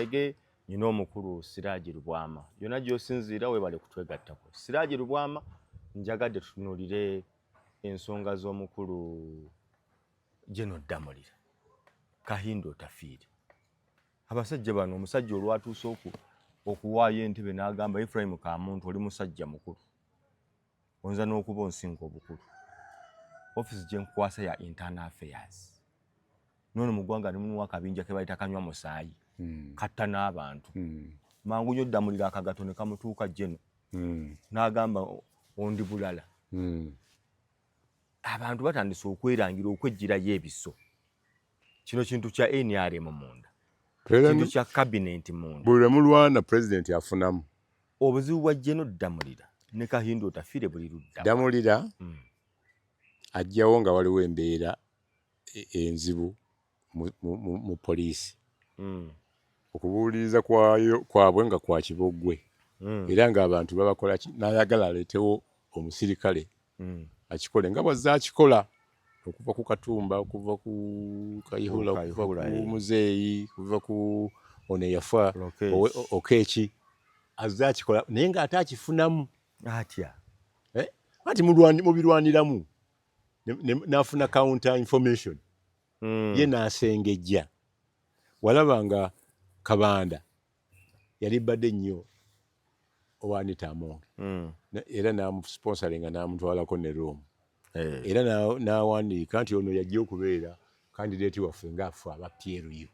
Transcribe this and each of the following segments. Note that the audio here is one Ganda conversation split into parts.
Ege nyina omukulu Siraji Lubwama, yonna gy'osinziira weebale kutwegattako. Siraji Lubwama, njagadde tutunuulire ensonga z'omukulu General Ddamulira Kahinda Otafiire. Abasajja bano, omusajja olwatuuse okuwaayo entebe n'agamba, "Ephraim Kamuntu, oli musajja mukulu, oyinza n'okuba onsinga obukulu, ofiisi gye nkukwasa ya internal affairs." Noono mu ggwanga nemunuwa akabinja ke bayita kanywa musaayi, katta n'abantu. Mangu nnyo Ddamulira akagato ne kamutuuka jeno, n'agamba ondi bulala. Abantu batandise okwerangira okwejjirayo ebiso. Kino kintu kya NRM munda, kintu kya cabinet munda. Buli lwe mulwana, pulezidenti afunamu. Obuzibu bwa General Ddamulira ne Kahinda Otafiire buli ludda? Ddamulira ajjawo nga waliwo embeera enzibu mu poliisi. Okubuuliriza kwayo kwabwe nga kwa kiboggwe, era ng'abantu babakola ki, n'ayagala aleetewo omusirikale akikole nga bw'azze akikola okuva ku Katumba, okuva ku Kayihura, okuva Kayihura, ku eh. Muzeeyi, kuva ku ono eyafa. Lokech. Okeeki. Azze akikola naye ng'ate akifunamu. Atya? Eh? Anti mubirwaniramu, n'afuna counter information, ye n'asengejja. Walaba nga Kabanda yali badde nnyo owa Anita Among, era n'amusponsoringa n'amutwalako ne Rome, era n'awandiika nti ono yajja okubeera candidate waffe ng'affe aba PLU.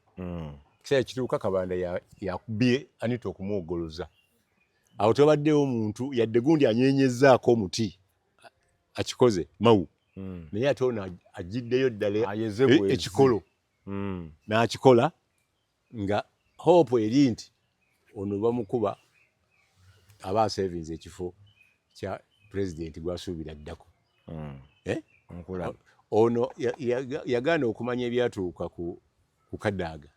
Kiseera kituuka Kabanda yakubye Anita okumwogoloza. Awo tewabaddewo muntu yadde gundi anyeenyezzaako omuti akikoze Mawu, naye ate ono agiddeyo ddala Ayeze bwezi. Ekikolo n'akikola nga hope eri nti ono bamukuba aba asevinze ekifo kya pulezidenti gwasuubira ddako. Eh? Nkulaba. Ono yagaana okumanya ebyatuuka ku Kadaaga.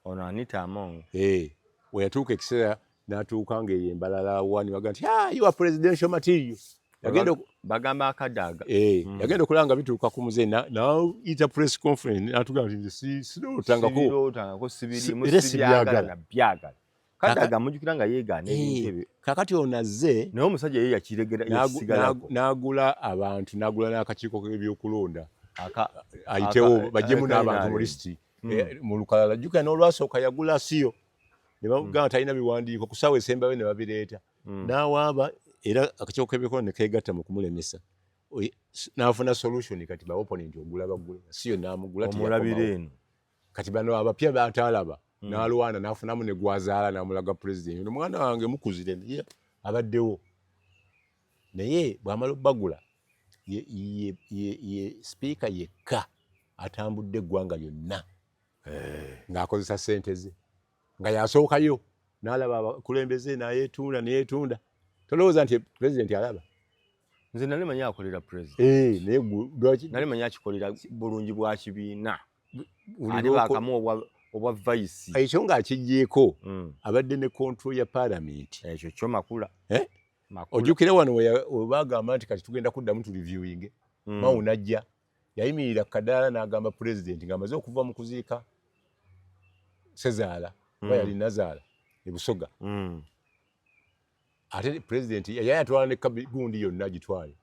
Ono Anita Among. Eh, we yatuuka ekiseera n'atuuka ng'eyo embalala wani baga nti, "Ah, you are presidential material." Yagenda Bagamba Akadaaga. Eh, yagenda okulaba nga bituuka ku muzeeyi, n'ayita press conference n'atugamba nti nze sirootangako. Sibirootangako, sibirimu, Era sibyagala sibyagala. Na byagala. Kadaaga mujjukira nga yeegaana ebintu ebyo. Kakati ono azze Naye omusajja ye yakiregera, yakisigalako. N'agula abantu, n'agula n'akakiiko k'ebyokulonda ayitewo baggyemu n'abantu mu NRM. lisiti mu lukalala. Jjukira n'olwasooka yagula siyo ne bamugamba talina biwandiiko, ku ssaawa esembayo ne babireeta, n'awaaba, era akakiiko k'ebyokulonda ne keegatta mu kumulemesa. N'afuna solution. Kati ba opponent ogula bagule siyo n'amugula, Omulabira teyakomawo. eno. Kati bano abapya bataalaba, n'alwana n'afunamu ne gwazaala n'amulaga pulezidenti, ono mwana wange mukuzire naye abaddewo. Naye bw'amala obbagula, ye sipiika yekka atambudde eggwanga lyonna ng'akozesa ssente ze, nga yasookayo n'alaba abakulembeze n'ayeetunda neyeetunda. Tolowooza nti pulezidenti alaba. Nze nali manyi akolera pulezidenti. Eh, naye lwaki? Nali manyi akikolera bulungi bwa kibiina. Buli Ate bakamu obwa vice. Ekyo ng'akiggyeko, abadde ne control ya paalamenti. Ekyo kyo makula. Eh? Makula. Ojjukira wano we bagamba nti kati tugenda kuddamu tu reviewing, Mao najja yayimirira ku kadaala n'agamba pulezidenti ng'amaze okuva mu kuziika sezaala oba yali nazaala e Busoga. Ate pulezidenti yali ayatwala ne gundi yonna agitwale,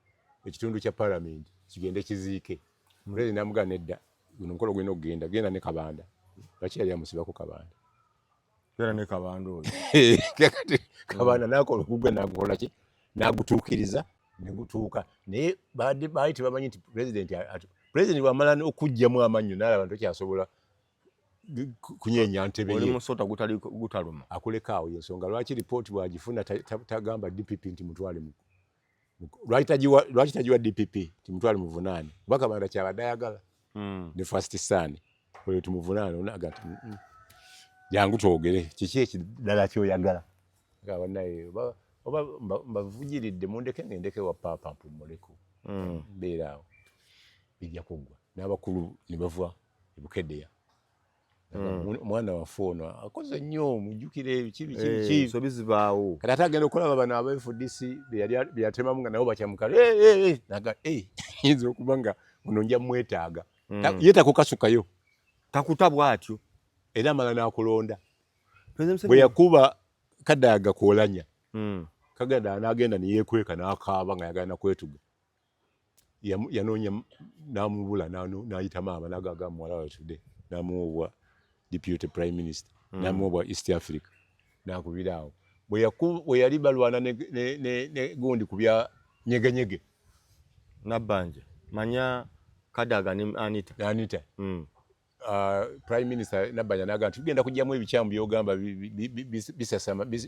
ekitundu kya paalamenti kigende kiziike. Pulezidenti n'amugamba, "Nedda, guno omukolo gulina okugenda, genda ne Kabanda." Lwaki yali amusibako Kabanda? Era ne Kabanda oyo. Kati Kabanda n'akola ogugwe, n'agukola ki, n'agutuukiriza ne gutuuka. Naye baali tebamanyi nti pulezidenti bw'amala okuggyamu amannyo n'alaba nti tokyasobola kunyeenya ntebe Oli ye, musota gutali gutaluma. Akuleka awo. Yensonga lwaki ripooti bw'agifuna tagamba DPP nti mutwale lwaki tagiwa DPP nti mutwale muvunaane, kuba Kabanda kyabadde ayagala ne first son oyo tumuvunaane. Onaga nti, "Jangu twogere, kiki ekiddala kyoyagala?" Nga bannaye oba mbavugiridde, mundeke ngendeko ewa paapa mpummuleko. Mbeera awo bijja kuggwa. N'abakulu ne bava e Bukeddeya, "Omwana waffe ono akoze nnyo, mujjukire biki biki Eh, biki." Ensobi zibaawo. Kati ate agenda okulaba bano aba FDC beyatemamu nga nabo bakyamukala, naga yinza okuba nga ono nja mwetaaga. Ye takukasukayo. Takuta bw'atyo. Era amala n'akulonda. Bwe yakuba Kadaga kwolanya, Kadaga n'agenda ne yeekweka n'akaaba nga yagala nakwetuga. Yanoonya n'amubula, n'ayita maama n'agaga muwala we today, n'amuwa obwa deputy prime minister, n'amuwa obwa East Africa, n'akubira awo. Bwe yali balwana ne gundi ku bya nyegenyege. Nabbanja manya Kadaga ne Anita. Anita. Prime Minister Nabbanja n'agamba nti tugenda kuggyamu ebikyamu by'ogamba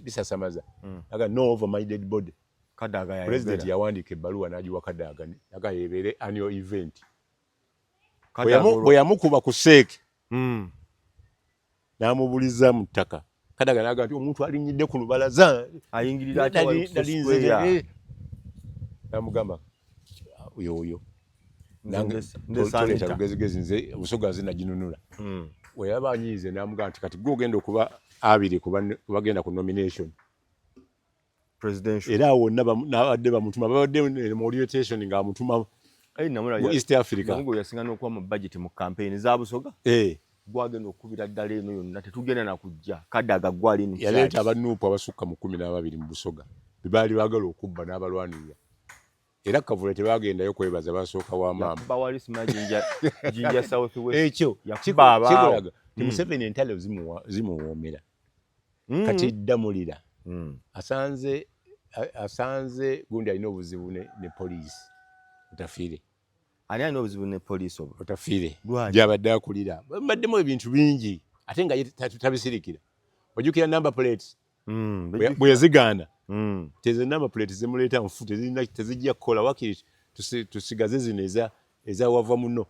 bisasamaza. N'agamba no over my dead body. Kadaga yayogera. President yawandiika ebbaluwa n'agiwa Kadaga, n'agamba yebeere annual event. Bwe yamukuba ku seeke, n'amubuliza mu ttaka. Kadaga n'agamba nti omuntu alinnyidde ku lubalaza ayingirira ate wali ku square. N'amugamba yoyo. Toleeta lugezigezi, nze Busoga nze naginunula. We yaba anyiize n'amugamba nti kati gwe ogenda okuba 2 kubagenda ku nomination. Presidential. Era awo wonna n'abadde bamutuma, babadde mu orientation ng'amutuma mu East Africa. Namugo yasinga n'okuba mu budget mu campaign za Busoga. Gwagenda okukubira ddala eno yonna tetugenda na kujja. Kadaga gwali in charge. Yaleeta abanuupu abasukka mu 12 mu Busoga be baali baagala okubba n'abalwanirira. Era Kavule tebagendayo kwebaza, basooka wa maama. Yakuba wali simanyi Jinja South West. Ekyo Yakuba abaawo. kikulaga nti Museveni entalo zimuwoomera. Kati Ddamulira asanze gundi alina obuzibu ne poliisi. Otafiire. Ani alina obuzibu ne poliisi obwo? Otafiire. Lwaki? Gy'abadde akulira. Bamubaddemu ebintu bingi ate nga ye tabisirikira. Ojjukira number plates? Bwe yazigaana. Tezo number plates zimuleeta nfu, tezijja kukola, wakiri tusigaze zino eza wava muno.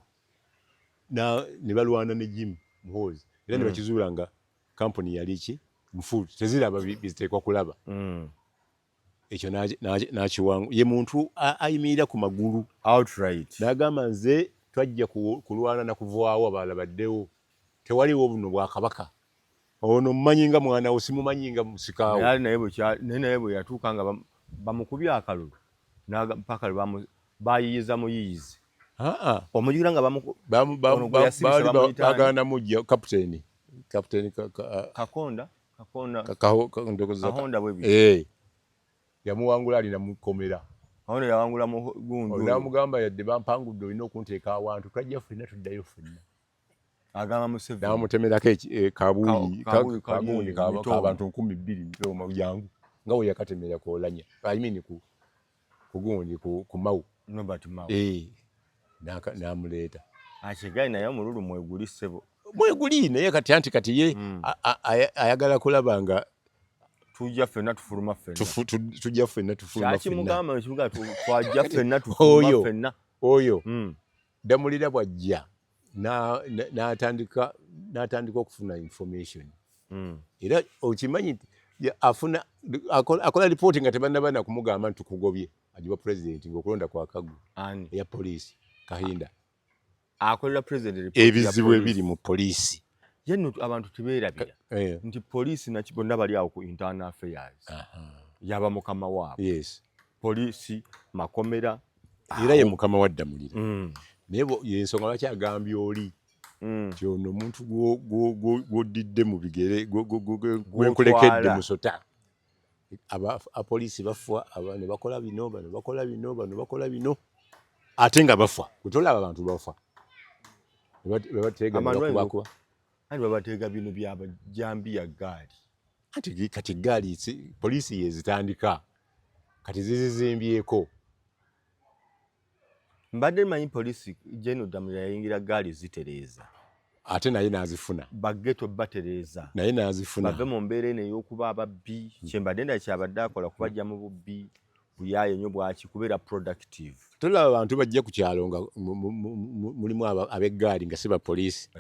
Ne balwana ne Jim Muhoozi. Era ne bakizuula nga kampuni yali ki? Nfu, teziraba biziteekwa kulaba. Ekyo n'akiwangu. Ye muntu ayimirira ku magulu. Outright. N'agamba nze twajja kulwana na kuvaawo abalala baddewo. Tewaliwo buno bwakabaka. Ono mmanyi nga mwana wo, simumanyi nga musikaawo. Naye naye bwe yatuuka nga bamukubye akalulu, mpaka lwe bayiyiza muyiyizi. Omujjukira nga ono gwe yasibisa bamuyita ani? Bagaana mujja, kapiteeni. Kapiteeni Kakonda? Kakonda. Ndowooza Kakonda bwe bityo. Yamuwangula alina mukomera. Ono yawangula mu gundi Ono oyo. N'amugamba yadde bampangudde olina okunteeka awantu, twajja ffenna tuddayo ffenna. Agamba Museveni. N'amutemerako kabuuyi, Kabuuyi kali kagundi eyo, mitooma. k'abantu 2000 mitooma jangu. Nga bwe yakatemera ku Olanya. I mean ku gundi, ku Mao. Norbert Mao. N'amuleeta. Akigayi naye omululu mweguli ssebo. Mweguli naye kati anti kati ye ayagala kulaba nga tujja ffenna tufuluma ffenna. Tujja ffenna tufuluma ffenna. Kyakimugamba ekibuga twajja ffenna tufuluma ffenna. Oyo. Ddamulira bw'ajja n'atandika okufuna information. Era okimanyi nti afuna, akola ripooti nga tebannaba na kumugamba nti tukugobye. Agiwa president ng'okulonda kwa Kaggo. Ani? Eya poliisi Kahinda. Akolera president report ya Ebizibu poliisi. ebiri mu poliisi. Ye nno abantu tebeerabira nti poliisi naki bonna bali awo ku internal affairs. Yaba mukama waabwe. Poliisi, makomera. Era ye mukama wa Ddamulira. Naye ye ensonga lwaki agambye oli nti ono omuntu gw'oddidde mu bigere, gwenkulekedde Gw'otwala. musota. Apoliisi bafa, bano bakola bino, bano bakola bino, bano bakola bino. Ate nga bafa. Bwe tolaba abantu bafa. Ne bateega ne Abantu bakubakuba. Anti babateega bino bya jambiya ggaali. Anti kati ggaali poliisi yezitandika. Kati zizizimbyeko. Mbadde mmanyi poliisi Gen Ddamulira yayingira ggaali zitereeza. Ate naye n'azifuna. Baggeto batereeza. Naye n'azifuna. Bave mu mbeera eno ey'okuba ababbi. Kye mbadde ndaba kyabadde akola kubajja mu bubbi, buyaaye nnyo bwaki kubeera productive. Tolaba abantu bajja ku kyalo nga mulimu ab'eggaali nga si ba poliisi.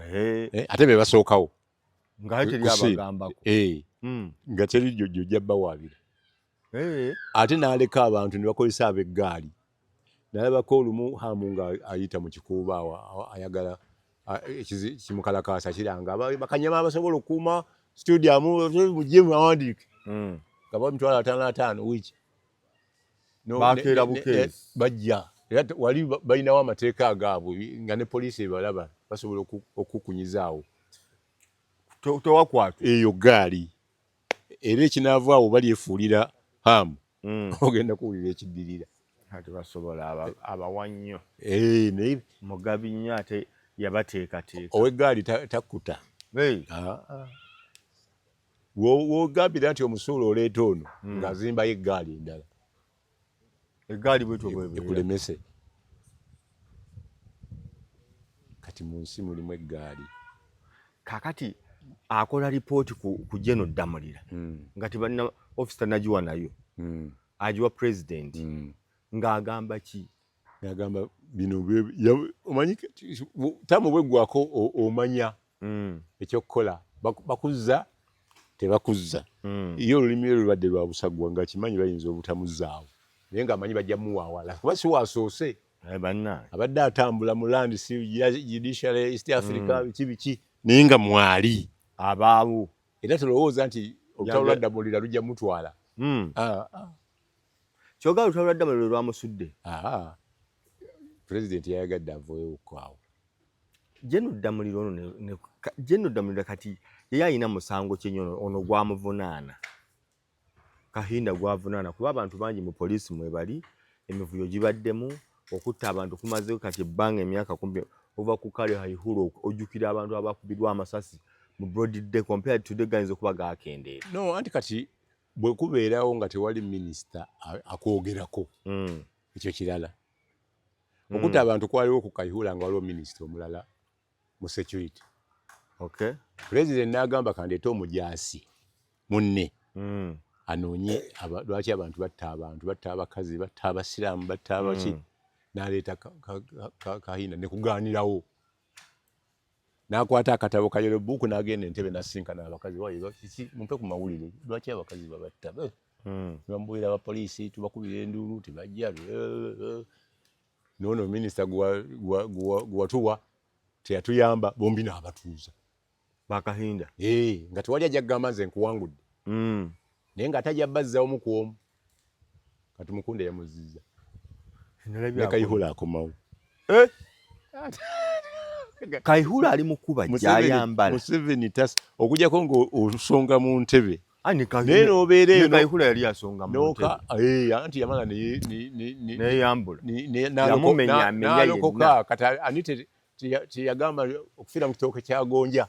Ate be basookawo. Nga teri abagambako. Nga teri gy'ojja bawaabira. Ate n'aleka abantu ne bakozesa ab'eggaali. Nalabako olumu Hamu nga ayita mu kikuubo awo ayagala kimukalakaasa kiranga bakanyama abasobola okukuuma studio mujje muwandiike. Nga ba 550,000 wiiki. Bakeera bukeezi. Bajja. Era wali balinawo amateeka agaabwe nga ne poliisi ebalaba basobola okukunyizaawo. Towakwatwa. Eyo ggaali. Era ekinaavaawo balyefuulira haamu, ogenda kuwulira ekiddirira. Ate basobola abawa nnyo. Eh, naye mugabi nnyo ate yabateekateeka. Ow'eggaali takkuta. Ah, ah. Wogambira nti omusuula oleeta ono ng'azimbayo eggaali endala. Eggaali bwetyo bwebeera. Ekulemese. Kati mu nsi mulimu eggaali. Kakati akola lipooti ku General Ddamulira nga tebalina ofisi, tanagiwa nayo, agiwa president ng'agamba ki? Ng'agamba bino omanyi tamu bweggwako omanya ekyokukola, bakuzza tebakuzza. Ye olulimi lwe lubadde lwa busagwa nga kimanyi bayinza obutamuzzaawo, naye ng'amanyi bajja muwaawala kuba si waasoose. Bannange. Abadde atambula mu land, si judiciary East Africa, biki biki, naye nga mwali abaawo. Era tolowooza nti olutalo lwa Ddamulira lujja mutwala. Ah, ah. Kyogala olutalo lwa Ddamulira lwe lwamusudde. Ah, pulezidenti yayagadde aveewokko awo. General Ddamulira ono, General Ddamulira kati yeye alina musango ki nnyo ono gwamuvunaana, Kahinda gwavunaana? Kuba abantu bangi mu poliisi mwebali, emivuyo gibaddemu, okutta abantu kumaze kati ebbanga emyaka kumpi okuva ku Kale Kayihura. Ojjukira abantu abakubirwa amasasi mu broad day? Compared today gayinza okuba gakendeera. No, anti kati bwe kubeerawo nga tewali minisita akwogerako, ekyo kirala. Okutta abantu kwaliwo ku Kayihura nga waliwo minisita omulala mu security. President n'agamba kandeete omujaasi munne anoonye lwaki abantu batta abantu, batta abakazi, batta abasiraamu, batta abaki. N'aleeta Kahinda ne kugaanirawo, n'akwata akatabo ka yellow book n'agenda Entebbe n'asisinkana abakazi. Kiki, mumpe ku mawulire, lwaki abakazi babatta? Ne bamubuulira, abapoliisi tubakubira enduulu tebajja, noono minisita gwewatuwa teyatuyamba. Bombi n'abatuuza. Bakahinda. Nga tewali ajja kugamba nze nkuwangudde, naye ng'ate ajja bazza omu ku omu. Kati Mukunde yamuzizza ne Kayihura akomawo. Eh? Kayihura ali mu kuba gyayambala. Museveni tas okujjako ng'osonga mu ntebe, naye n'obeera eno. Kayihura yali asonga mu ntebe. Anti yamala neyambula n'alokoka. Kati ani teyagamba okufiira mu kitooke kyagonja?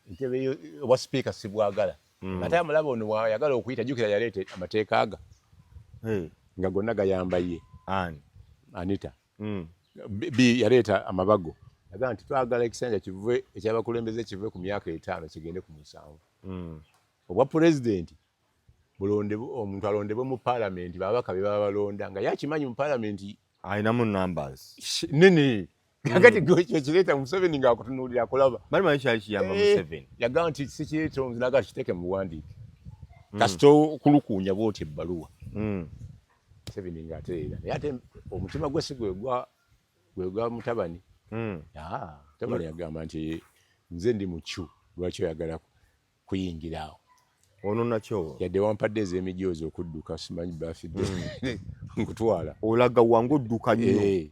Entebe obwa sipiika sibwagala. Ate amulaba ono bwayagala okuyita, jjukira yaleeta amateeka aga nga gonna gayamba ye. Anita bi yaleeta amabago, agamba nti twagala ekisanja kive ekyabakulembeze kive ku myaka 5 kigende ku 7. Obwa pulezidenti bulonde, omuntu alondebwe mu paalamenti, babaka be baba balonda, nga yakimanyi mu paalamenti alinamu numbers nene. Kakati gwe kireeta Museveni ng'akutunuulira akulaba. Bali manyi kyali kiyamba Museveni. Yagamba nti sikireeta omuzi, naga kiteeke mu buwandiike, kasita okulukuunya bwoti ebbaluwa. Museveni ng'atereera, naye ate omutima gwe si gwe gwa mutabani. Mutabani yagamba nti nze ndi mukyu, lwaki oyagala kuyingira awo? Ono nakyo. Yadde wampadde ez'emijoozi okudduka, simanyi bafidde nkutwala. Olaga wange odduka nnyo. Eh,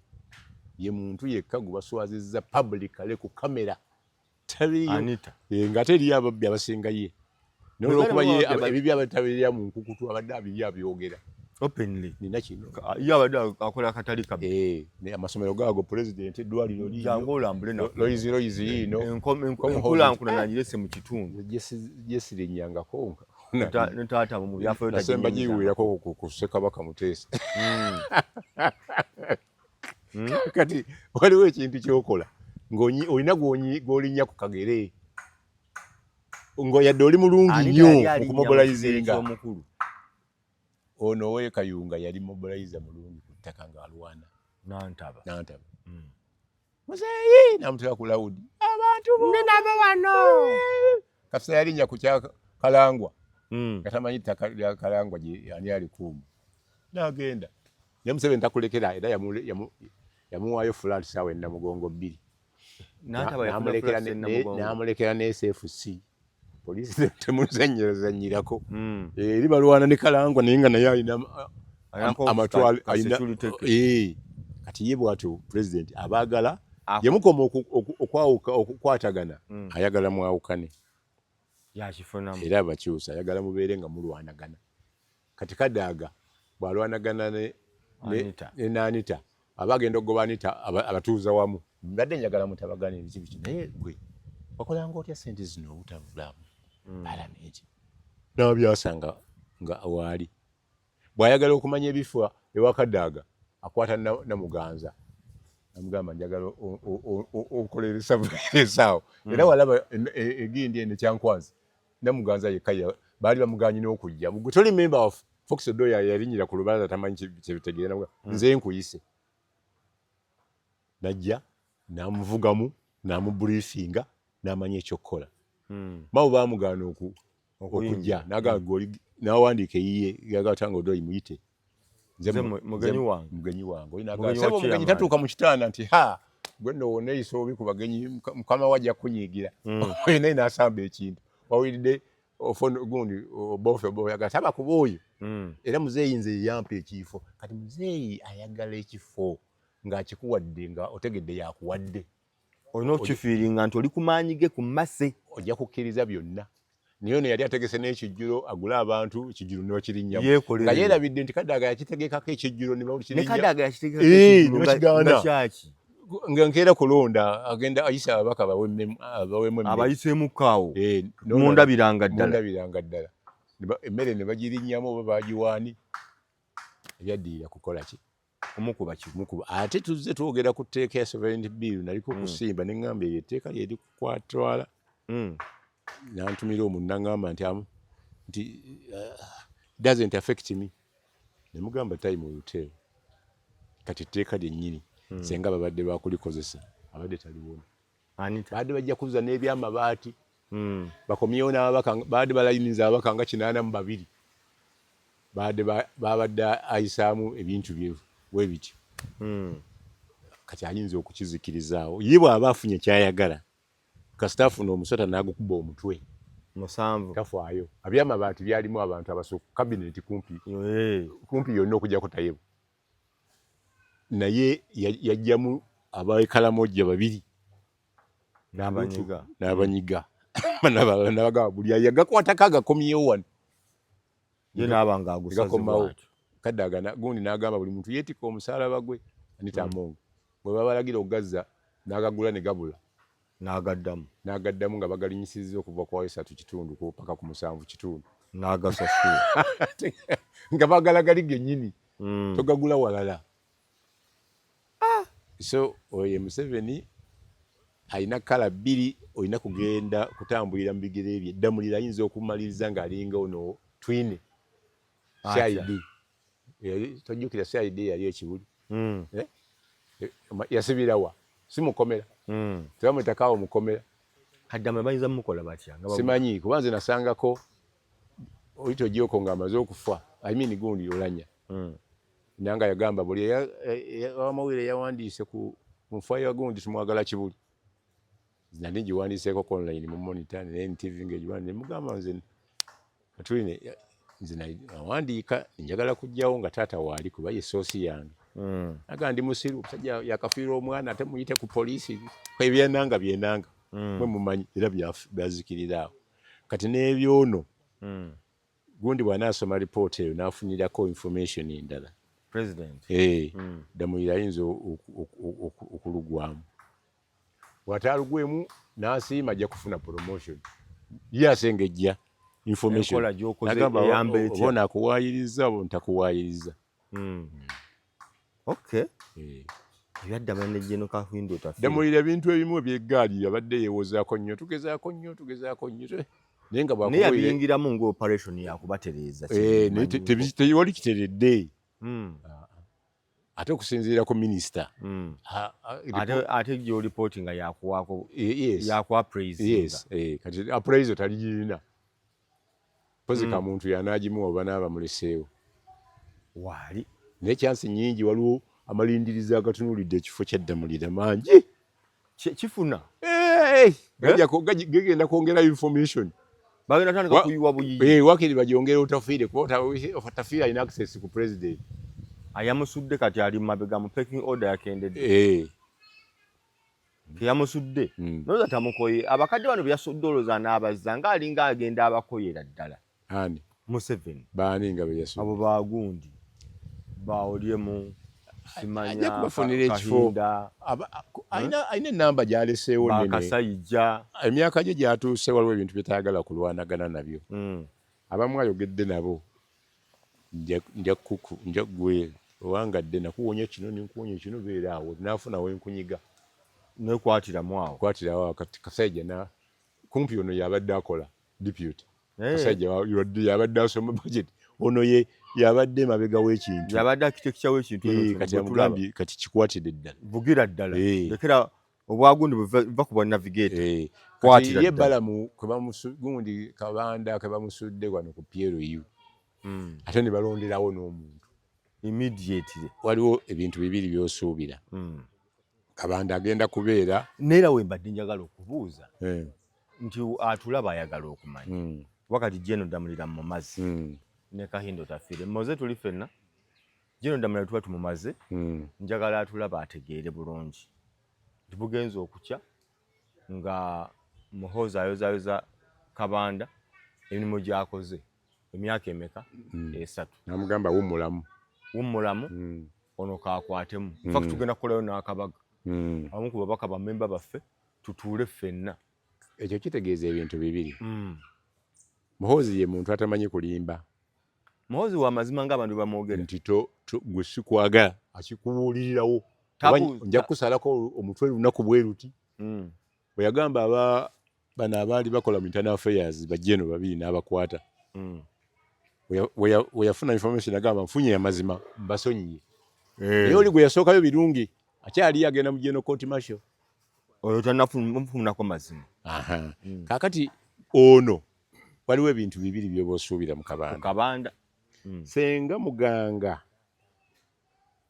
ye muntu yekka gwe baswazizza publicly ku kamera, taliyo. Anita. Eh, ng'ate eriyo ababbi abasinga ye, naye olwokuba ye ebibyo abatabirira mu nkukutu, abadde abiri abyogera. Openly. Nina kino. Ye abadde akola akatali kabi. Eh, ne amasomero gaago, pulezidenti, eddwaliro liino. Jangu olambule naffe. Loyizi Loyizi yiino. Enkulankulana ngirese mu kitundu. Gyesirinyangako. Ne taata mu byafaayo. Nasemba giwulirako ku Ssekabaka Muteesa. Kati waliwo ekintu kyokola ng'olina gw'olinnya ku kagere, nga yadde oli mulungi nnyo okumobilizinga. Omukulu. Ono ow'e Kayunga yali mobilizer mulungi ku ttaka ng'alwana. Nantaba. Nantaba. Muzeeyi namutera ku loud, abantu ndi nabo wano. Kasita yalinnya ku kya Kalangwa, nga tamanyi ttaka lya Kalangwa ani alikuuma, n'agenda. Naye Museveni takulekera, era yamuwaayo flat saawa enamugongo 2. Nantaba yafuna flat e Namugongo. N'amulekera ne SFC, poliisi temuzanyirazanyirako. Eri balwana ne Kalangwa, naye nga naye alina amatwale alina. Kati ye bwatyo president abaagala yemukoma okwawuka, okukwatagana, ayagala mwawukane. Yakifunamu. Era abakyusa, ayagala mubeere nga mulwanagana. Kati Kadaaga bw'alwanagana Anita. ne Anita, aba agenda okugoba Anita, abatuuza wamu. Mbadde njagala mutabagane biki biki, naye gwe wakolanga otya sente zino obutavulamu palamenti n'abyasanga nga waali. Bw'ayagala okumanya ebifa ewa Kadaaga, akwata Namuganza, namugamba, "Njagala okolere esaawo." Era walaba egindi eno Kyankwanzi, Namuganza yekka baali bamuganye n'okujja. "Gwe toli member of Fox." Odoya yalinyira ku lubalaza, tamanyi kyebitegeera. "Nze nkuyise." Najja n'amuvugamu, n'amubriefinga, n'amanya ekyokukola. Mao baamugaana okujja, n'agamba, "Gwe oli," n'awandiika eyiye, yagamba, "Tanga Odoi muyite." Nze mugenyi wange. Mugenyi wange. Oli Mugenyi n'agamba, wa "Ssebo, omugenyi chairman." tatuuka mu kitanda." Nti, "Ha, gwe nno woneeyisa obi ku bagenyi, mukama we ajja kunyiigira." Oyo naye n'asamba ekintu wawulidde ofono gundi obofe obofe, agamba taba kuba oyo. Era muzeeyi nze yeyampa ekifo. Kati muzeeyi ayagala ekifo ng'akikuwadde nga otegedde yakuwadde. Olina okukifeelinga nti oli ku maanyi ge, ku mmase. Ojja kukkiriza byonna, naye ono yali ategese n'ekijjulo, agule abantu ekijjulo nebakiриnnyamu Yeekolere. nga yeerabidde nti Kadaaga yakitegekako ekijjulo ne Ne bakirinnya. Kadaaga yakitegekako ekijjulo ne bakigaana. Nga kyaki? Nga nkeera kulonda, agenda ayisa ababaka bawemu emmere. Abayiseemukko awo. Eh, Mundabiranga ddala. Mundabiranga ddala. Emmere ne bagirinnyamu oba bagiwaani, ebyaddirira kukola ki? Kumukuba ki? Mukuba. Ate tuzze twogera ku tteeka ya sovereignty bill, naliko kusimba ne ŋŋamba eyo etteeka lyeri kukwatwala. Nantumira omuntu naŋŋamba nti nti doesn't affect me. Ne mugamba, "Time will tell." Kati etteeka lyennyini, senga babadde bakulikozesa, abadde taliwona. Anita. Babadde bajja kuza n'ebyamabaati, bakomyewo n'ababaka babadde balayiniza ababaka nga 82, babadde babadde ayisaamu ebintu bye bwe bityo. Kati ayinza okukizikirizaawo ye bw'aba afunye kyayagala. Kasita afuna omusota n'agukuba omutwe, Musanvu. tafaayo. Abyamabaati byalimu abantu abasooka kabineti kumpi kumpi yonna okujjako Tayebo, naye yajjamu ab'Ekalamojja babiri. N'abanyiga. N'abanyiga n'abalala, n'abagamba buli ayagakwatako agakomyewo wano. Ye n'aba ng'agusaze Gakomawo. bw'atyo. Kadaaga gundi n'agamba buli muntu yeetikka omusaalaba gwe. Anita Among bwe babalagira okugazza, n'agagula ne gabula. N'agaddamu. N'agaddamu nga bagalinyisizza okuva ku 3 kitundu paka ku 7 kitundu. N'agasasula. Nga bagala gali gennyini, togagula walala. So oyo ye Museveni, alina kala bbiri, olina kugenda kutambulira mu bigere bye. Ddamulira ayinza okumaliriza ng'alinga ono Twine. Atya? CID. Tojjukira CID yali ekibuli? Eh? Eh, yasibirawa? Si mukomera? Tebamwetakaawo mukomera. Kaddama bayinza mukola batya? Nga Simanyi, kuba nze nasangako Oyite Ojoko ng'amaze okufa, I mean gundi Olanya, nanga yagamba buli amawulire yawandiise ku nfa ya gundi tumwagala kibuli, nali ngiwandiiseeko ku online mu Monitor ne NTV ng'egiwandi, ne mugamba nze Katuline, nze nawandiika njagala kujjawo nga taata waali, kuba ye source yange. Aga ndi musiru, omusajja yakafiirwa omwana ate muyite ku poliisi, ebyenanga byenanga mwe mumanyi, era byazikirira awo. Kati n'ebyono gundi bw'anaasoma ripooti eyo n'afunirako information endala. President. Eh, Ddamulira ayinza okulugwamu. Bw'ataalugwemu n'asiima, ajja kufuna promotion. Ye asengejja information. Enkola gy'okoze N'agamba, eyamba etya? Oba onaakuwaayiriza oba ntakuwaayiriza. Okay. Eh. Ebyaddama ne General Kahinda Otafiire. Ddamulira ebintu ebimu ebyeggaali abadde yeewozaako nnyo, tugezaako nnyo, tugezaako nnyo, naye nga Naye bw'akubuulira yabiyingiramu ng'operation yakubatereeza. Eh, naye tewali kiteredde. Ate okusinziira ku minisita Ate gy'olipooti nga yakuwaako yes. yakuwa praise. Yes, eh, kati appraisal taligirina pozi ka muntu yanaagimuwa oba naaba muleseewo. Waali. Naye chance nyingi, waliwo amalindirizo agatunuulidde ekifo kya Ddamulira mangi. Kifuna. Hey, gagenda kwongera information. Bagenda tandika kuyiwa buyiyi. Eh, wakiri bagyongere Otafiire, kuba Otafiire alina access ku president. Ayamusudde kati ali mu mabega mu pecking order, yakendedde. Eh. Keyamusudde. Noza tamukoye. Abakadde bano byasudde olowooza n'abazza ng'alinga agenda abakoyera ddala. Ani? Museveni. Baani nga beyasudde? Abo bagundi baolyemu simanya ajja kubafunira ekifo. Alina enamba gy'aleseewo nene. Bakasayija. Emyaka gye gyatuuse, waliwo ebintu byetayagala kulwanagana nabyo. Abamu ayogedde nabo, nja gwe owangadde nakuwonya kino ninkuwonya kino, beera awo naafuna wenkunyiga. Nekwatiramu awo. Kwatirawo. Kati Kasajja na kumpi ono yabadde akola deputy. Kasajja yabadde asoma budget, ono ye yabadde mabega w'ekintu. Yabadde architecture w'ekintu. Kati amugambye kati kikwatidde ddala. Vugira ddala. Lekera obwagundi buva ku bwa navigator. Kwatira ye Balamu gundi Kabanda ke bamusudde wano ku PLU. Ate ne balonderawo n'omuntu immediately. Waliwo ebintu bibiri by'osuubira. Kabanda agenda kubeera neera we mbadde njagala okubuuza nti atulaba ayagala okumanya wakati General Damulira mu mazzi ne Kahindo Otafiire moze tuli ffenna. General Damulira tuba tumumaze. Njagala atulaba ategeere bulungi nti bugenza okukya nga Muhoozi ayozayoza Kabanda emirimu gy'akoze emyaka emeka? 3. Namugamba wummulamu. Wummulamu. Ono kakwatemu. In fact tugenda kukolayo n'akabaga abamu ku babaka bamemba baffe tutuule ffenna. Ekyo kitegeeza ebintu bibiri. Muhoozi ye muntu atamanyi kulimba. Muhoozi wa mazima ng'abantu bamwogera. Nti gwe sikwagala akikubuulirirawo. Nja kukusalako omutwe lunaku bwe luti. Bwe yagamba bano abaali bakola mu internal affairs bajjeno babiri n'abakwata. We yafuna information agamba nfunye amazima mbasonyiye. Naye oli gwe yasookayo birungi akyali agenda mu general court martial. Oyo tannafunako mazima. Kaakati ono waliwo ebintu bibiri by'oba osuubira mu Kabanda. Kabanda. Senga Muganga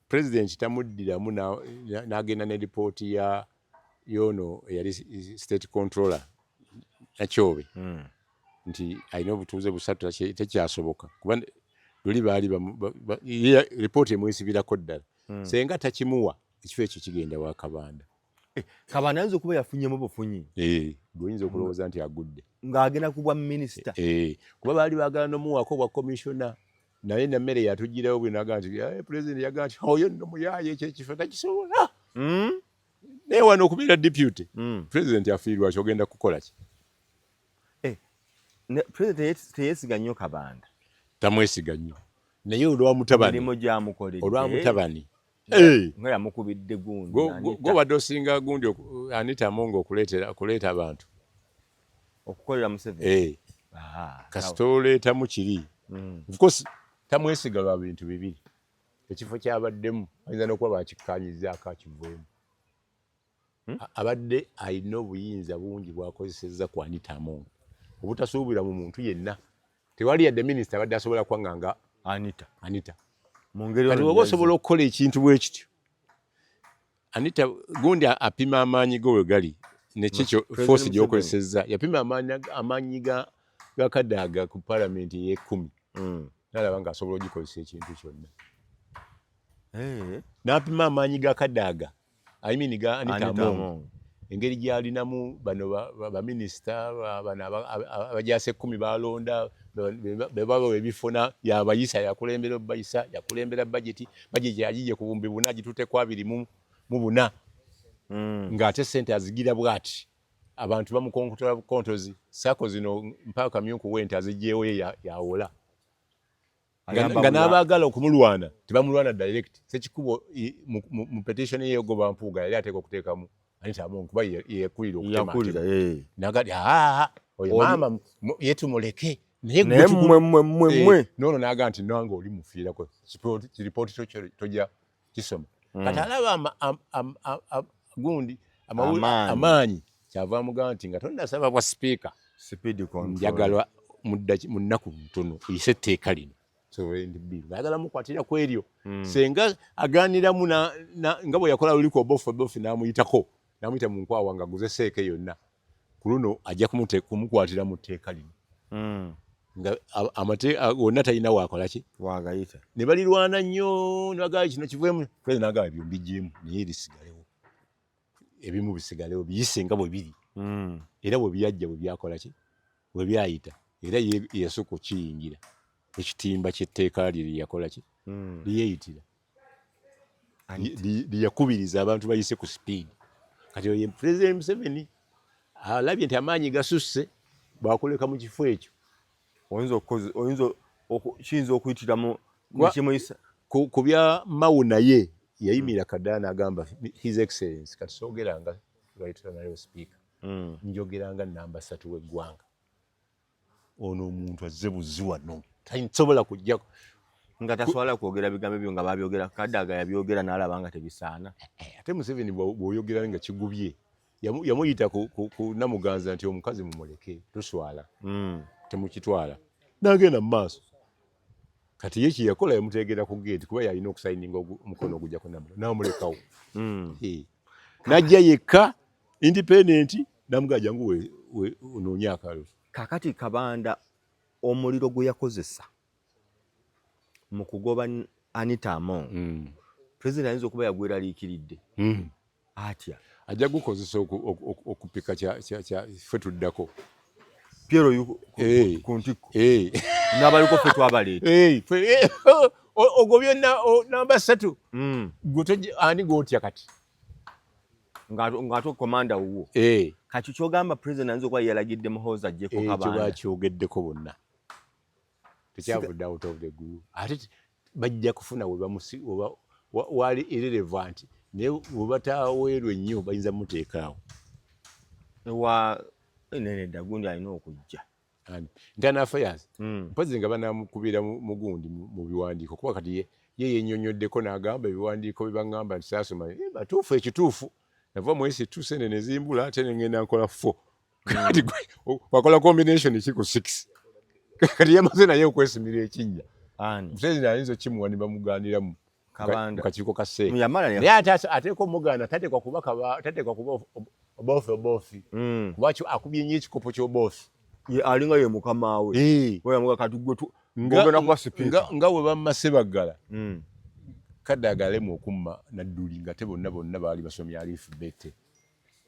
President tamuddiramu n'agenda ne ripooti ya yono eyali state controller Nakyobe nti alina obutuuze busatu tekyasoboka kuba luli baali ripooti emwesibirako ddala. Senga takimuwa ekifo ekyo kigenda wa Kabanda. Kabanda ayinza okuba yafunyemu bufunyi. Gwe oyinza okulowooza nti agudde. Ng'agenda ku bwa minisita. Kuba baali baagala n'omuwaako bwa commissioner naye Nammere yatugirawo bwe naga nti president yagaa nti oyo nno muyaaye ekyo ekifo takisobola. Naye wano okubeera deputy president afiirwa kyogenda kukola ki? President teyeesiga nnyo Kabanda. Tamwesiga nnyo naye olwa mutabani. Emirimu gyamukoledde. Olwa mutabani. Nga yamukubidde gundi. Gwobadde osinga gundi Anita Among okuleeta abantu. Okukolera Museveni. Kasita oleetamu kiri. Of course tamwesiga lwa bintu bibiri. Ekifo kyabaddemu ayinza n'okuba bakikkaanyizaako akiveemu. Abadde alina obuyinza bungi bw'akozesezza ku Anita Among obutasuubira mu muntu yenna. Tewali yadde minisita abadde asobola kwaŋŋanga Anita. Anita. Mu ngeri Kati oba osobola okukola ekintu bwe kityo. Anita gundi apima amaanyi go we gali nekikyo force gy'okozesezza. Yapima amaanyi ga Kadaga ku palamenti ey'ekumi. N'alaba ng'asobola ogikozesa ekintu kyonna. N'apima amaanyi ga Kadaga, I mean ga Anita Among. Engeri gy'alinamu bano baminisita bano abajaasi ekkumi balonda be babawa ebifo yabayisa yakulembera obayisa yakulembera bajeti bajeti yagigye ku 4000 agitutte ku 24 ng'ate ssente azigira bw'ati abantu bamukonkotola bukontozi SACCO zino mpaka Kamyuku wente azigyewo ye yawola nga n'abaagala okumulwana tebamulwana direct. Sekikubo mu petition ye yogoba Mpuuga yali ateeka okuteekamu Anita Among kuba yekulira okutema nagati oyo maama ye tumuleke naye mmwe mmwe mmwe mmwe nono naga nti nange oli mufiirako kiripooti tojja kisoma. Kati alaba gundi amaanyi kyava amugamba nti nga tonnasaba bwa sipiika njagala mu nnaku ntono oyise etteeka lino ayagala mukwatira ku eryo. Senga aganiramu nga bwe yakola luli ku Oboth Oboth n'amuyitako n'amuyita mu nkwawa ng'aguze seeke yonna ku luno ajja kumukwatira mu tteeka lino nga wonna talina waakola ki wagayita ne balirwana nnyo ne bagamba kino kiveemu. President n'agamba ebyo mbigyemu naye lisigalewo. Ebimu bisigalewo biyise nga bwe biri. Era bwe byajja, bwe byakola ki, bwe byayita, era yasooka okiyingira ekitimba ky'etteeka lye lyeyakola ki, lyeyitira, lyeyakubiriza abantu bayise ku speed. Kati oyo President Museveni alabye nti amaanyi gasusse, bwakuleka mu kifo ekyo. Oyinza kiyinza okuyitiramu nekimuyisa. Ku bya Mao, naye yayimira Kadaga agamba, "His Excellence, kati soogeranga Right Honorable Speaker, njogeranga namba 3 w'eggwanga. Ono omuntu azze buzzi wano, tasobola kujja." Nga tasobola kwogera bigambo ebyo nga babyogera. Kadaga yabyogera n'alaba nga tebisaana. Eh, ate Museveni bw'oyogera nga kigubye, yamuyita ku Namuganza nti omukazi mumuleke, tuswala, temukitwala, n'agenda mu maaso. Kati ye kyeyakola, yamuteegera ku geeti, kuba yalina okusayininga omukono ogujjako Namuganza, n'amulekawo. N'ajja yekka independent, namugaa, "Jangu onoonye akalulu." Kakati Kabanda omuliro gwe yakozesa mu kugoba Anita Among, President ayinza okuba yagweraliikiridde atya? Ajja gukozesa okupika ffe tuddako. Piero ku ntikko n'abaliko ffe twabaleeta. Ogobye namba 3, ani gwotya kati? Ng'ate komanda wuwo. Kati kyogamba President ayinza okuba yalagidde Muhoozi aggyeko Ekyo Kabanda. Bakyogeddeko bonna, tekyavudde out of the blue. Ate bajja kufuna wali irrelevant, naye bwe bataweerwa ennyo bayinza muteekaawo. Ewa nene gundi alina okujja. Internal affairs. Mpozi nga banamukubira mugundi mu biwandiiko, kuba kati ye yennyonnyoddeko n'agamba ebiwandiiko bye baŋŋamba nti saasoma, batuufu. Ekituufu nava mu S2, sente ne zimbula, ate ne ŋŋenda nkola four. Kati wakola combination ki ku six? Kati yamaze naye okwesimira ekinnya. President ayinza okimuwa ne bamugaaniramu Kabanda. Mu kakiiko ka CEC. Yamala naye ate ateeka omugaana, tateekwa kuba Oboth Oboth, kuba akubye nnyo ekikopo ky'Oboth. Ye alinga ye mukama we. Oyamuga kati gwe ogenda kuba sipiika. Nga bwe bamma Sebaggala, Kadaga alema okumma Nadduli, nga te bonna bonna baali basomye alifubete.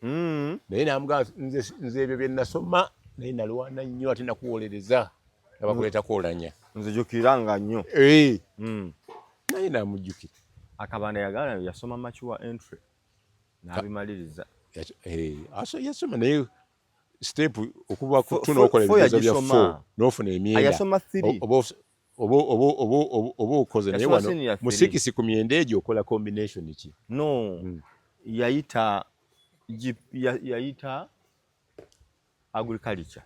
Naye namugamba, nze ebyo bye nasoma, naye nalwana nnyo, ate nakuwolereza nga bakuleeta kwolanya. Nzijukiranga nnyo. Naye namujjukira. Akabanda yagala yasoma mature entry n'abimaliriza. Yasoma, naye step okuva ku two n'okola ebigezo bya four n'ofuna emyenda. Yasoma three. Oba okoze, naye wano mu six ku myenda egyo okola combination ki? No, yayita agriculture.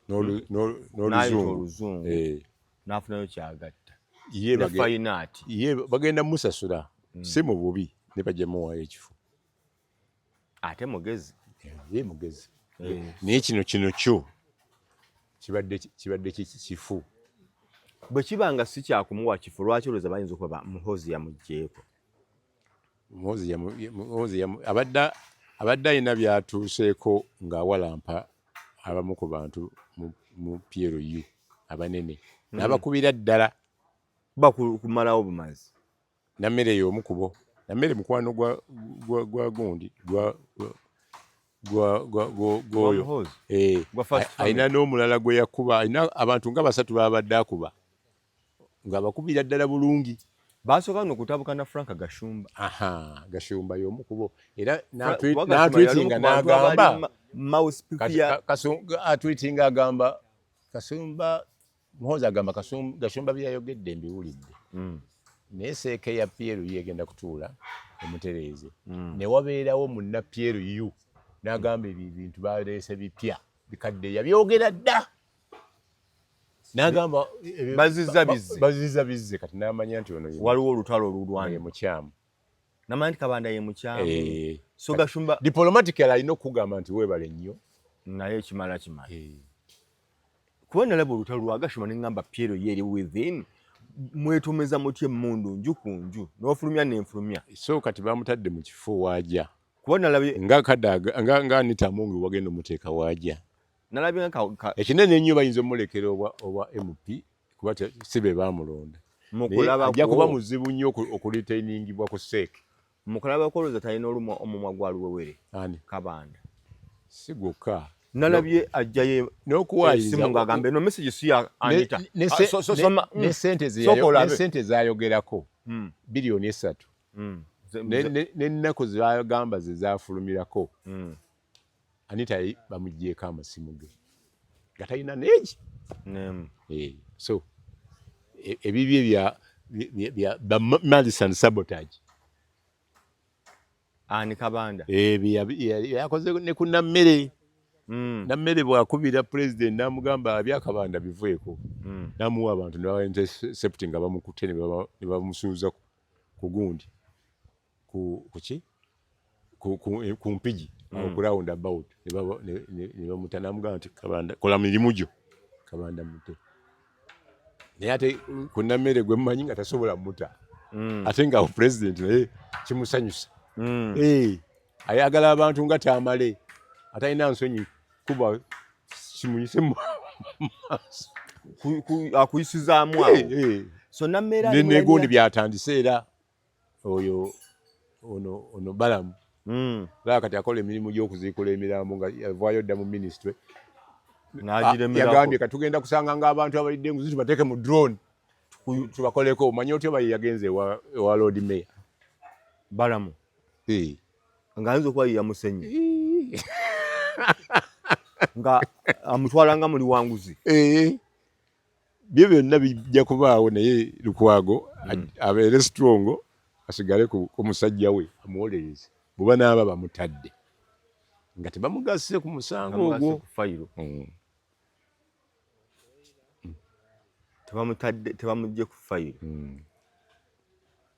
N'oluzungu. N'afunayo kyagatta. Ye fine art. Ye bagenda musasula, si mu bubi, ne bajja muwaayo ekifo. Ate mugezi. Ye mugezi, naye kino kyo kibadde kifu. Bwe kiba nga si kyakumuwa kifo, lwaki olowooza bayinza okuba Muhoozi yamuggyeeko? Muhoozi abadde alina byatuuseeko ng'awalampa abamu ku bantu mu PLU abanene, n'abakubira ddala. Ba kumalawo bumazi. Nammere y'omu ku bo. Nammere mukwano gwa gundi gwoyo, alina n'omulala gwe yakuba. Alina abantu nga basatu babadde akuba, ng'abakubira ddala bulungi. Basooka no kutabuka na Frank Gashumba. Aha, Gashumba y'omu ku bo, era n'atwitinga n'agamba, atwitinga agamba Kasumba, Muhoozi agamba Gashumba byeyayogedde mbiwulidde, naye CEC ya PLU egenda kutuula emutereeze. Ne wabeerawo munna PLU n'agamba ebyo ebintu baleese bipya, bikadde yabyogera dda. N'agamba Bazizza bizze. Bazizza bizze. Kati n'amanya nti ono waliwo olutalo olulwana. Ye mukyamu. Namanya nti Kabanda ye mukyamu. So Gashumba diplomatically alina okugamba nti weebale nnyo. Naye ekimala kimala. Kuba nalaba olutalo lwa Gashumba ne ŋŋamba PLU ye eri within, mwetomeza mutya emmundu nju ku nju, n'ofulumya nenfulumya. So kati bamutadde mu kifo waajja. Kuba nalabye nga Kadaga nga Anita Among wagenda omuteeka waajja. Nalabye nga ekinene ennyo bayinza omulekera obwa MP, kuba si be bamulonda. Ajja kuba muzibu nnyo okuretainingibwa ku CEC. Mukalaba koloza talina olumwa omumwa gwa luwewere. Ani? Kabanda. Si gwokka. Nalabye ajjayo n'okuwaayiriza ng'agamba eno message si ya Anita. Ne sente zayogerako 3 billion n'ennaku zebagamba ze zafulumirako. Anita bamugyeko amasimu ge nga talina neegi. So ebibye bya malice and sabotage. Ani, Kabanda? Yakoze ne ku Nammere. Nammere bwakubira president n'amugamba ebyakabanda biveeko, n'amuwa abantu ne baba intercept nga bamukutte ne bamusuuza ku gundi kuki ku Mpigi ku round about ne bamuta, n'amugamba nti Kabanda kola mirimu gyo, Kabanda mute. Naye ate ku Nammere gwe mmanyi nga tasobola muta, ate nga president naye kimusanyusa. Ayagala abantu nga Tamale atalina nsonyi kuba kimuyise mu maaso. Akuyisizaamu awo. So Nammere negundi byatandise era oyo ono Balamu laba kati akola emirimu gy'okuziikula emirambo nga yavaayo dda mu ministry. Yagambye katugenda kusanga ng'abantu abalidde enguzi tubateeke mu drone tubakoleko. Omanyi otya oba ye yagenze ewa Lord Mayor? Balamu ng'ayinza okuba ye yamusenye nga amutwala nga muli wanguzi. Byo byonna bijja kubaawo, naye Lukwago abeere strong, asigale ku musajja we, amuwolereze bwe banaaba bamutadde nga tebamugasse ku musango ogwo. Fayiro tebamutadde, tebamugye ku fayiro.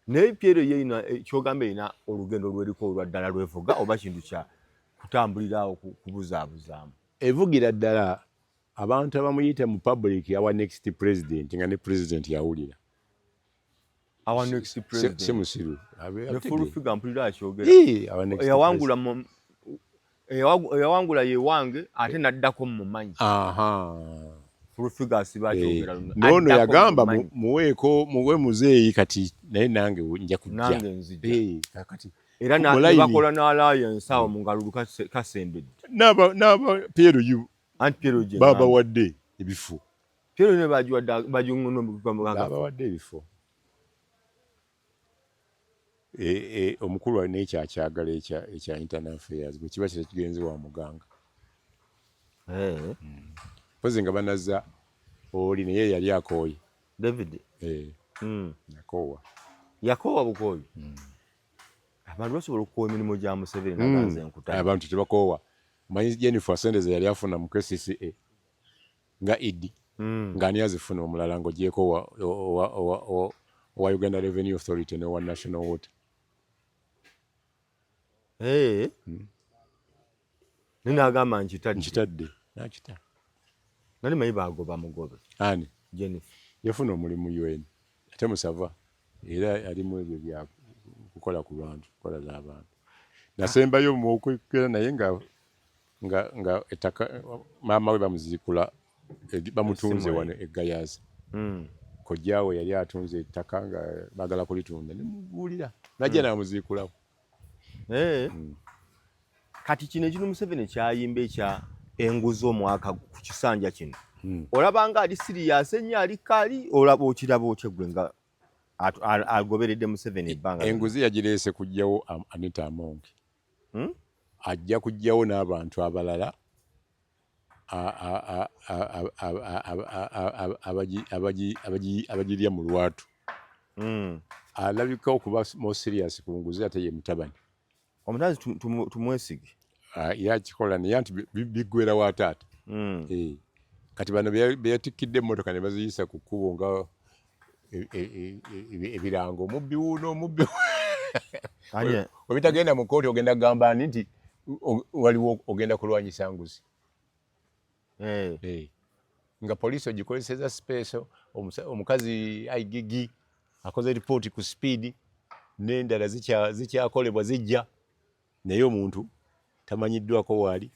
Naye Piero ye erina kyogamba erina olugendo lweriko olwa ddala lwevuga oba kintu kya kutambulira awo kubuzaabuzaamu? Evugira ddala. Abantu abamuyita mu public our next president, nga ne president yawulira. Our next president. Si musiru. Ne full figure mpulira akyogera. Eyawangula eyawangula ye wange ate naddako mmumanyi. Full figure asiba akyogera. Noono yagamba muweeko muwe muzeeyi kati naye nange nja kujja. Nange nzija. Kakati era bakola n'alliance awo mu ngalulu kasembedde. N'aba PLU Anti PLU gye babawadde ebifo. PLU ne bagiwadde bagiŋŋono. Babawadde ebifo. Omukulu alina ekyakyagala ekya internal affairs bwe kiba kigenze wa muganga mpozi nga banaza oli naye yali akooye. David. Yakoowa. Yakoowa bukooyi. Abantu basobola okukoowa emirimu gya Museveni naganze enkuta. Abantu tebakoowa. Omanyi Jennifer sente ze yali afuna mu KCCA nga ED, ng'ani azifuna omulala ng'ogyeko owa Uganda Revenue Authority n'owa National Water? Naye n'agamba nkitadde. Nkitadde, nakita. Nali manyi bagoba mugobe. Ani? Jennifer. Yafuna omulimu UN ate musava era alimu ebyo bya kukola ku bantu, kukola n'abantu. Nasembayo muokwekera naye nga ettaka maama we bamuziikula bamutunze wano e Gayaza. Kojjaawe yali atunze ettaka nga baagala kulitunda, ne mubuulira najja n'amuziikulako. Kati kino ekino Museveni kyayimba ekya enguzi omwaka ku kisanja kino, olaba nga ali serious ennyo, ali kali olaba okiraba otya gwe nga agoberedde Museveni ebbanga? Enguzi yagireese kuggyawo Anita Among. Ajja kuggyawo n'abantu abalala abagirya mu lwatu. Alabika okuba more serious ku nguzi ate ye mutabani. Omutabani tumwesige. Yakikola naye anti biggwera wa taata. Kati bano beyatikkidde emmotoka ne baziyisa ku kkubo nga ebirango omubbi wuuno, omubbi. Webitagenda mu kkooti ogenda kugamba ani nti waliwo ogenda kulwanyisa nguzi? Nga poliisi ogikozeseza special, omukazi IGG akoze ripooti ku speed n'endala zikyakolebwa zijja, naye omuntu tamanyiddwako waali,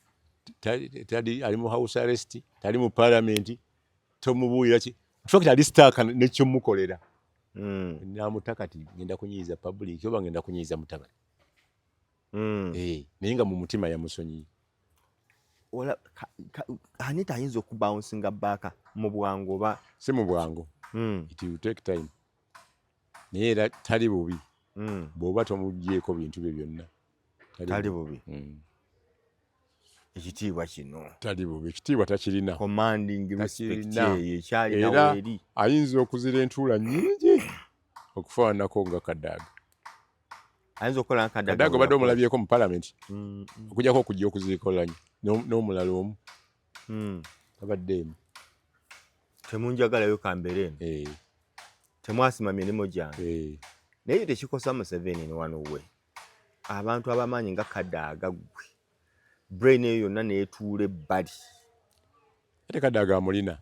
tali ali mu house arrest, tali mu parliament, tomubuulira ki. In fact ali stuck nekyomukolera. Namuta kati ngenda kunyiiza public oba ngenda kunyiiza mutabani. Eh, naye nga mu mutima yamusonyiye. Anita ayinza okubouncing back mu bwangu oba? Si mu bwangu. It will take time, naye era tali bubi. Bw'oba tomuggyeeko bintu bye byonna. Tali bubi. Ekitiibwa kino. Tali bubi, ekitiibwa takirina. Commanding respect eyo ekyalina. Era ayinza okuzira entuula nnyingi okufaananako nga Kadaaga. Ayinza okukola nga Kadaga. Kadaga obadde omulabyeko mu palamenti? Okujjako okujja okuziikolanya n'omulala omu. Abadde emu. Temunjagalayo, kambeere eno. Temwasima mirimu gyange. Naye tekikosa Museveni wano we abantu abamaanyi nga Kadaaga, ggwe brain eyo yonna neetuula ebbali. Ate Kadaaga amulina.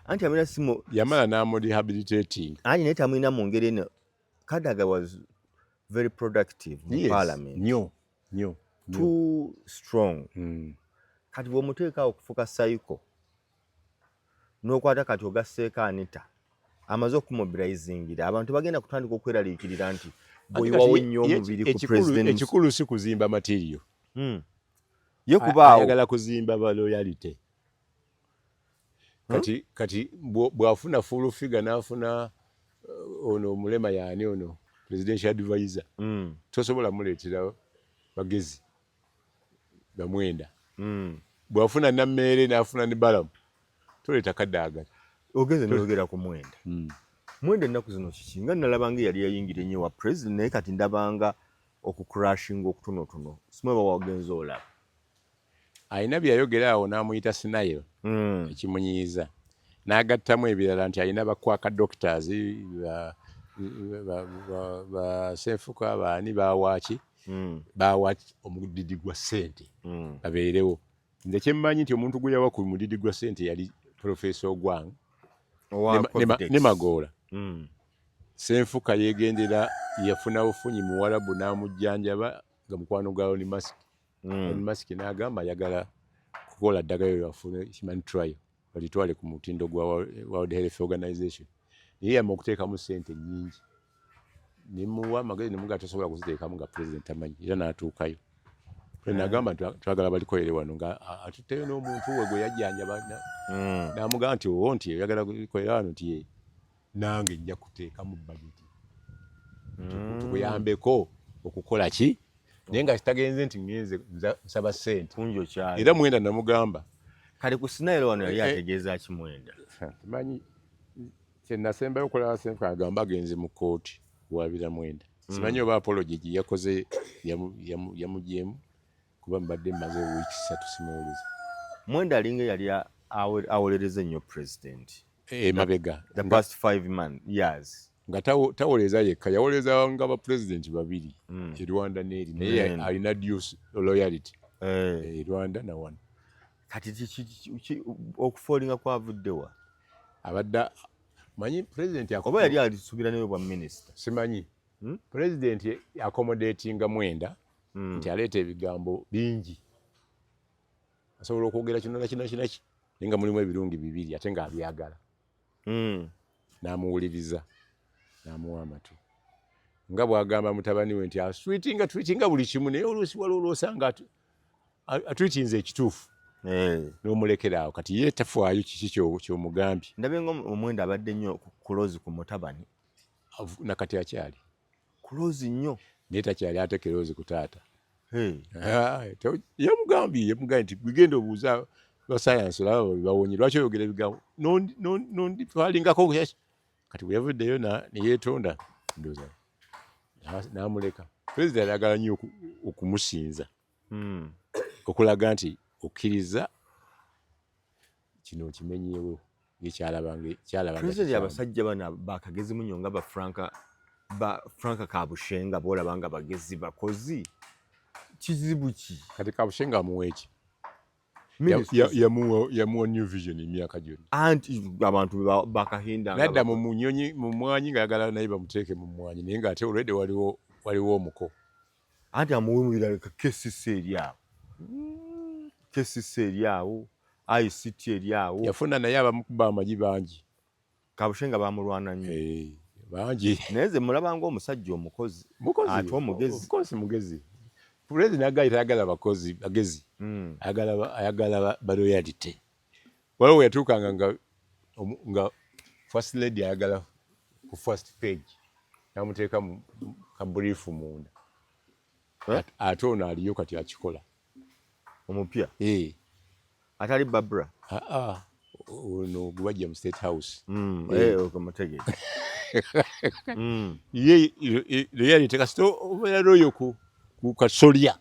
Anti amulina simu. Yamala n'amurehabilitating. Anti naye tamulina mu ngeri eno. Kadaga was very productive mu parliament. Nnyo nnyo. Too strong. Kati bw'omuteekaawo okufuka cycle n'okwata kati ogasseeko Anita amaze okumobilizingira abantu, bagenda kutandika okweraliikirira nti bw'oyiwawo nnyo omubiri ku president. Ekikulu si kuzimba material. Ye kubaawo. Ayagala kuzimba ba loyalty. Kati bw'afuna full figure n'afuna ono omulema yaani ono presidential advisor, tosobola muleetera bagezi bamwenda. Bw'afuna Nammeere n'afuna ne Balamu, toleeta Kadaaga. Ogenze noyogera ku Mwenda. Mwenda ennaku zino kiki? Nga nalabanga eyali yayingira ennyo wa president, naye kati ndabanga okucrashinga okutonotono. Simweba wagenze olaba. Alina bye yayogera awo n'amuyita senile, ekimunyiiza, n'agattamu ebirala nti alina bakwaka doctors ba Senfuka baani bawaaki, bawa omudidi gwa ssente babeerewo. Nze kyemmanyi nti omuntu gwe yawa ku mudidi gwa ssente yali Professor Ogwang ne Magoola. Senfuka yegendera yafuna bufunyi Muwarabu n'amujjanjaba nga mukwano gwa Elon Musk. Elon Musk n'agamba ayagala kukola ddagala eryo afune human trial, balitwale ku mutindo gwa World Health Organization, naye yama okuteekamu ssente nnyingi. Nemuwa amagezi nemugaa tosobola kuziteekamu nga president tamanyi, era n'atuukayo. Nagamba nti twagala balikolere wano, nga atutteyo n'omuntu we gwe yajjanjaba, n'amugamba nti owo nti oyagala kukolera wano, nti ye nange nja kuteekamu budget tukuyambeko okukola ki, naye nga kitagenze nti ngenze nsaba ssente. Era Mwenda namugamba. Kale ku senile wano yali ategeeza ki Mwenda? Manyi kyenasembayo okulaba Senfuka agamba agenze mu kkooti kuwaabira Mwenda. Simanyi oba apology gye yakoze yamugyemu, kuba mbadde mmaze wiiki 3 simuwuliza. Mwenda alinga yali awolereza ennyo president emabega. The past 5 years. Nga tawolereza yekka, yawolereza nga bapulezidenti babiri, e Rwanda n'eri, naye alina due loyalty e Rwanda na wano. Kati okufallinga kwavuddewa? Abadde manyi president oba yali alisuubira naye bwa minisita. Simanyi. President accommodatinga Mwenda nti aleeta ebigambo bingi, asobola okwogera kino nakino kinaki, naye nga mulimu ebirungi bibiri ate ng'abyagala. N'amuwuliriza n'amuwa amatu, nga bw'agamba mutabani we nti atweetinga tweetinga buli kimu, naye oluusi waliwo olwosanga atweetinze ekituufu n'omulekera awo. Kati ye tafaayo kiki ky'omugambye. Ndabye nga Omwenda abadde nnyo close ku mutabani. Nakati akyali close nnyo. Naye takyali ate close ku taata. Yamugambye nti genda obuuza basayansi olaba bawonye, lwaki oyogera ebigambo nonditwalingako. Kati bwe yavuddeyo neyeetonda, ndowooza n'amuleka. Pulezidenti ayagala nnyo okumusinza, okulaga nti okkiriza kino okimenyeewo ye kyalabanga. Pulezidenti, abasajja bano bakagezi munyo nga ba Franka Kabushenga, boolaba nga bagezi bakozi, kizibu ki? Kati Kabushenga amuwa eki? Yamuwa New Vision emyaka gyonna. Anti abantu bakahinda. Nadda mu munyonyi mu mwanyi ng'ayagala naye bamuteeke mu mwanyi, naye ng'ate already waliwo omuko. Anti amuwe mu birala. KCC eri awo, KCC eri awo, ICT eri awo. Yafuna naye abamukuba amagi bangi. Kabushenga bamulwana nnyo. Bangi. Naye nze mulaba ng'omusajja omukozi ate omugezi. Of course mugezi. President agayi tayagala bakozi bagezi. Ayagala ba loyalty. Waliwo yatuukanga nga first lady ayagala ku first page namuteeka mu ka brief munda. Eh? Ate ono aliyo kati akikola. Omupya? Eh. Atali Barbara? Aa, ono gwe bajja mu State House. Eh, okay, mutegeere. Ye loyalty kasita obeera loyo ku kasolya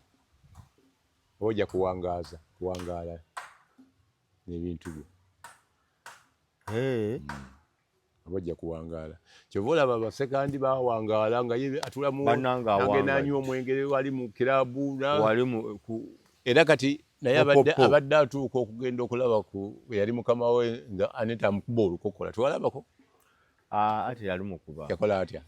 ojja kuwangaala n'ebintu byo. Hey. Aba ojja kuwangaala. Kyova olaba abasekandi bawangaala nga ye atula mu Bannange agenda anywa omwenge wali mu kiraabu wali mu ku era kati naye abadde atuuka okugenda okulaba ku yali mukama we nga Anita amukuba olukokola. Tewalabako? Ate yali mukuba. Yakola atya?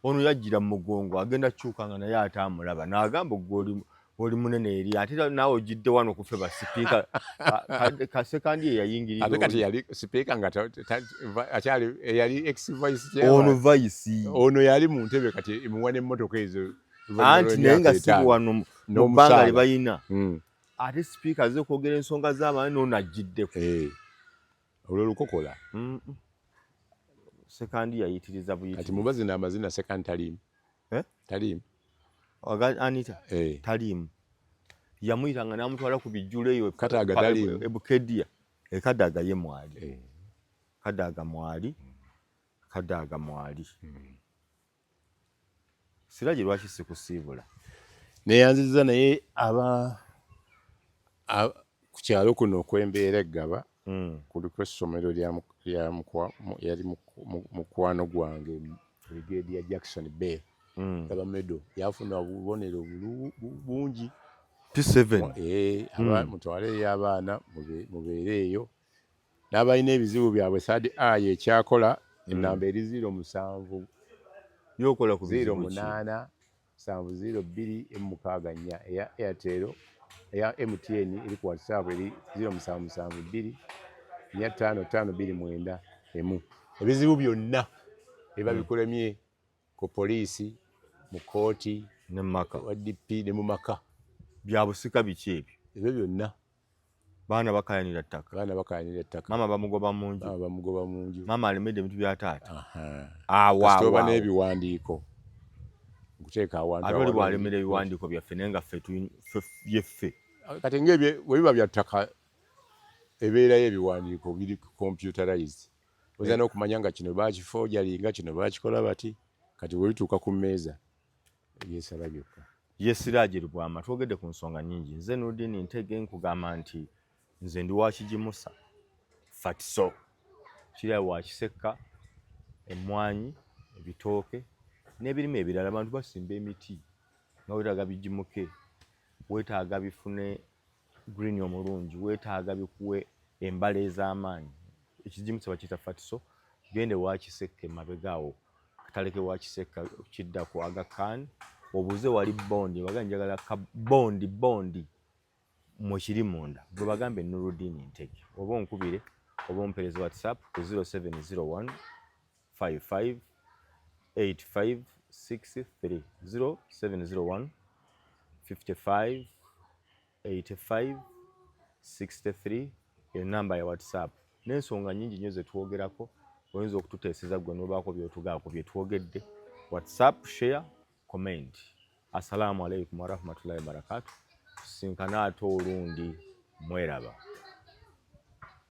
Ono yajjira mu mugongo agenda kyuka nga naye ate amulaba n'agamba gwe oli munene eri ate naawe ojjidde wano ku ffe ba sipiika. Kasekandi ye yayingirira. Ate kati yali sipiika nga akyali yali ex vice chairman. Ono vice. Ono yali mu ntebe kati emuwa n'emmotoka ezo. Anti naye nga si wano mu bbanga lye balina. Ate sipiika azze okwogera ensonga z'abantu n'ono ajjiddeko. Olwo lukokola. Sekandi yayitiriza buyitiriza. Kati mubazina amazina Sekandi taliimu. Eh? Taliimu. Anita taliimu. Yamuyitanga n'amutwala ku bijjulo eyo Kadaga taliimu. E Bukedia. E Kadaga ye mwali. Kadaga mwali. Kadaga mwali. Siraje lwaki sikusiibula? Neeyanzizza naye aba ku kyalo kuno okwembeera eggaba kuliko essomero yali mukwano gwange Brigadier Jackson Bell. Gaba Medo yafuna obubonero bungi. P7. Mutwale eyo abaana mubeere eyo. N'abalina ebizibu byabwe Third Eye ekyakola ennamba eri 07 Yokola ku bizibu 08 7 02 6 4 eya Airtel eya MTN eri ku WhatsApp eri 0772 4 5 5 2 9 1. Ebizibu byonna ebiba bikulemye ku poliisi, mu kkooti, ne mu maka, wa DP ne mu maka. Bya busika biki ebyo? Ebyo byonna. Baana bakayanira ttaka. Baana bakayanira ettaka. Maama bamugoba mu nju. Maama bamugoba mu nju. Maama alemedde ebintu bya taata. Kasita oba n'ebiwandiiko. Nkuteeka awantu. Ate oli bw'alemera ebiwandiiko byaffe naye nga ffe yeffe. Kati ng'ebyo bwe biba bya ttaka ebeerayo ebiwandiiko biri computerized. Oyinza n'okumanya nga kino baakifoojalinga, kino baakikola bati. Kati bwe bituuka ku mmeeza byesala byokka. Ye Siraje Lubwama twogedde ku nsonga nnyingi. Nze Nurdin Ntege nkugamba nti nze ndi wa kigimusa Fatiso kira wa kisekka emmwanyi ebitooke n'ebirime ebirala. Abantu basimba emiti nga weetaaga bigimuke, weetaaga bifune green omulungi, weetaaga bikuwe embala ez'amaanyi. Ekigimusa bakiyita Fatiso. Gende wa kisekka emabega awo kataleke wa kisekka kidda ku Aga Khan obuuze wali bondi baga njagala ka bondi bondi mwekiri munda gwe bagambe Nurudin Ntege oba onkubire oba ompereze WhatsApp ku 0701 55 85 63 0701 55 85 63 enamba ya WhatsApp n'ensonga nnyingi nnyo ze twogerako. Oyinza okututeeseza gwe n'obaako by'otugaako bye twogedde. WhatsApp, share, comment. Assalamu alaikum warahmatullahi wabarakatuh. Tusinkane ate olundi, mweraba.